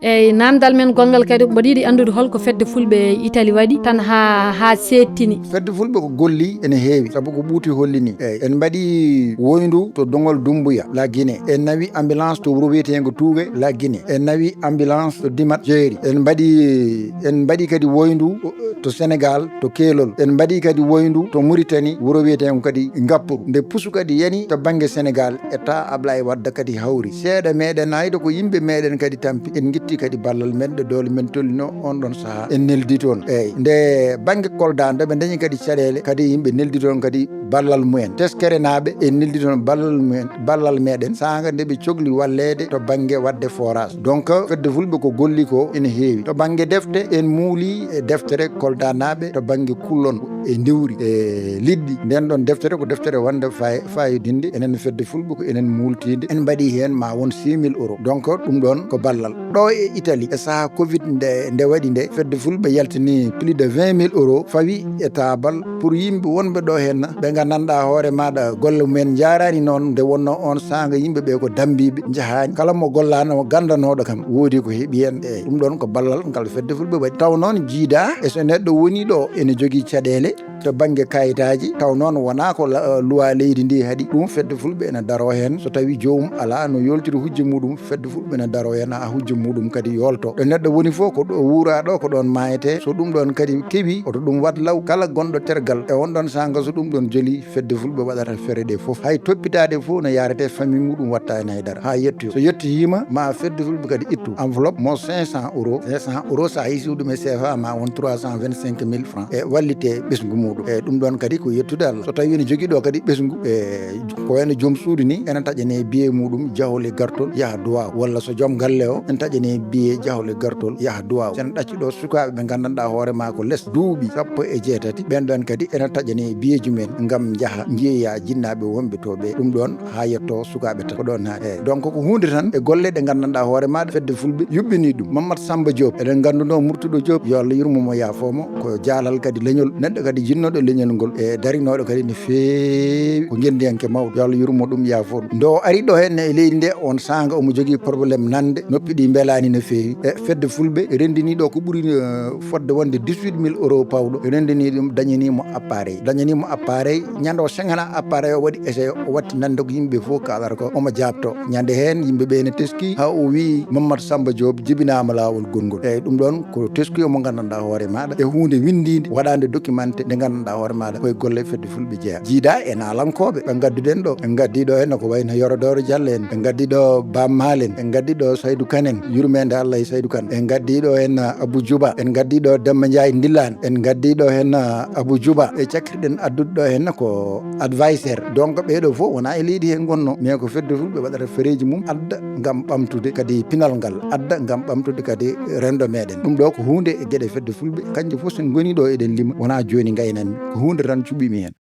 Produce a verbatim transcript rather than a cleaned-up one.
Eyyi, namdal men gonngal kadi, mboɗo yiɗi anndude holko fedde fulɓe Italie waɗi tan haa, haa seettini. Fedde fulɓe ko golli ene heewi, sabu ko ɓuuti hollini. Eyyi, en mbaɗi woyndu to Dongol Dumbuya, La Guinée. En nawi ambulance to wuro wiyeteengo Tuuge, La Guinée. En nawi ambulance to Dimat Jeeri. En mbaɗi, en mbaɗi kadi woyndu to Sénégal, to Keelol. En mbaɗi kadi woyndu to Mauritanie, wuro wiyeteengo kadi Ngappuru. Nde pusu kadi yani to bannge Sénégal, État Ablaye Wade kadi hawri. Seeɗa meɗen ayde ko yimɓe meɗen kadi tampi. En ngitti kadi ballal men ɗo doole men tolnino on ɗon sahaa. En neldi toon. Eyyi. Nde bannge Kolda, nde ɓe dañi kadi caɗeele, kadi yimɓe neldi toon kadi ballal mumen. Teskerenaaɓe, en neldi toon ballal mumen, ballal meɗen. Saanga nde ɓe cokli walleede to bannge waɗde forage. Donc, fedde fulɓe ko golli ko ene heewi. To bannge defte, en muuli e deftere Koldanaaɓe to bannge kullon e ndiwri e liɗɗi. Nden ɗon deftere ko deftere wonde fay-, fayodinde. Enen fedde fulɓe ko enen muultiinde. En mbaɗi heen ma won six mille euros. Donc, ɗum ɗon ko ballal. Ɗo e Italie, e sahaa covid nde, nde waɗi nde, fedde fulɓe yaltini plus de vingt mille euros fawi e taabal pour yimɓe wonɓe ɗo heen, ɓe nganndanɗaa hoore maaɗa golle mumen njaaraani noon nde wonnoo on saanga, yimɓe ɓe ko dammbiiɓe, njahaani. Kala mo gollaano, mo ganndanooɗo kam, woodi ko heɓi heen. Eyyi, ɗum ɗon ko ballal ngal fedde fulɓe waɗi. Taw noon jiidaa e so neɗɗo woni ɗo ene jogii caɗeele to bannge kayitaaji, taw noon wonaa ko la-, luwaa leydi ndi haɗi. Ɗum fedde fulɓe ene daroo heen. So tawii joomum alaa no yoltiri hujja muɗum, fedde fulɓe ene daroo heen haa hujja muɗum kadi yolto. Ɗo neɗɗo woni fof ko ɗo wuuraa ɗo, ko ɗoon maayetee. So ɗum ɗoon kadi keɓii, oto ɗum waɗ law. Kala gonɗo tergal e on ɗoon saanga, so ɗum ɗoon joli, fedde fulɓe waɗata feere ɗe fof. Hay toppitaade fof no yaarete famille muɗum watta heen hay dara. Haa yettoyo. So yettoyiima, ma fedde fulɓe kadi ittu enveloppe mo cinq cents euros. Cinq cents euros, so a hiisii ɗum e C F A, ma won trois cent vingt-cinq mille francs. E wallite ɓesngu muɗum. E ɗum ɗoon kadi ko yettude Allah. So tawii ene jogii ɗo kadi ɓesngu, e ko wayno joom suudu ni, ene taƴane biye muɗum jahol e gartol yaha duwaaw. Walla so joom galle o, ene taƴane biye jahol e gartol yaha duwaaw. So ene ɗacci ɗo sukaaɓe ɓe nganndanɗaa hoore ma ko les duuɓi sappo e jeetati, ɓeen ɗoon kadi ene taƴane biyeeji men ngam njaha njeeya jinnaaɓe wonɓe to ɓe. Ɗum ɗoon haa yetto sukaaɓe tan. Ko ɗoon haa, eyyi. Donc, ko huunde tan e golle ɗe nganndanɗaa hoore maaɗa, fedde fulɓe yuɓɓini ɗum. Mamadou Samba Diop, eɗen ngannduno Murtuɗo Diop, yo Allah yurmo mo, yaafo mo, ko jaalal kadi leñol, neɗɗo kadi jinnooɗo leñol ngol, e darinooɗo kadi no feewi, ko ngenndiyanke mawɗo, yo Allah yurmo ɗum, yaafo ɗum. Nde o ari ɗo heen e leydi nde, on saanga omo jogii problème nande, noppi ɗi mbelaani no feewi. E fedde fulɓe renndini ɗo ko ɓuri, eh, fodde wonde dix-huit mille euros pawɗo, renndini ɗum, dañani mo appareil. Dañani mo appareil, ñande o sengana appareil o waɗi essai, o watti nande ko yimɓe fof kaalata ko omo jaabto. Ñande heen yimɓe ɓe ne teski haa o wii Mamadou Samba Diop jibinaama laawol gonngol. Eyyi, ɗum ɗoon ko teskuya mo nganndanɗaa hoore maaɗa e huunde winndiinde, waɗaande documenté nde nganndanɗaa hoore maaɗa koye golle fedde fulɓe jeyaa. Jiidaa e naalankooɓe ɓe ngadduɗen ɗo, ɓe ngaddi ɗo heen ko wayno Yoro Doro Diallo en, ɓe ngaddi ɗo Bam Maal en, ɓe ngaddi ɗo Saydou Kane en, yurmeende Allah e Saydou Kane, ɓe ngaddi ɗo heen Abou Djouba, ɓe ngaddi ɗo Demba Ndiaye Ndillaan, ɓe ngaddi ɗo heen Abou Djouba, ɓe cakkirɗen addude ɗo heen ko advisor. Donc, ɓeeɗo fof wonaa e leydi heen ngonnoo, mais ko fedde fulɓe waɗata fereeji mum, adda ngam ɓamtude kadi pinal ngal, adda ngam ɓamtude kadi renndo meɗen. Ɗum ɗo ko huunde e geɗe fedde fulɓe, kanƴe fof so en ngoni ɗo eɗen lima, wonaa jooni ngaynanmi, ko huunde tan cuɓimi heen.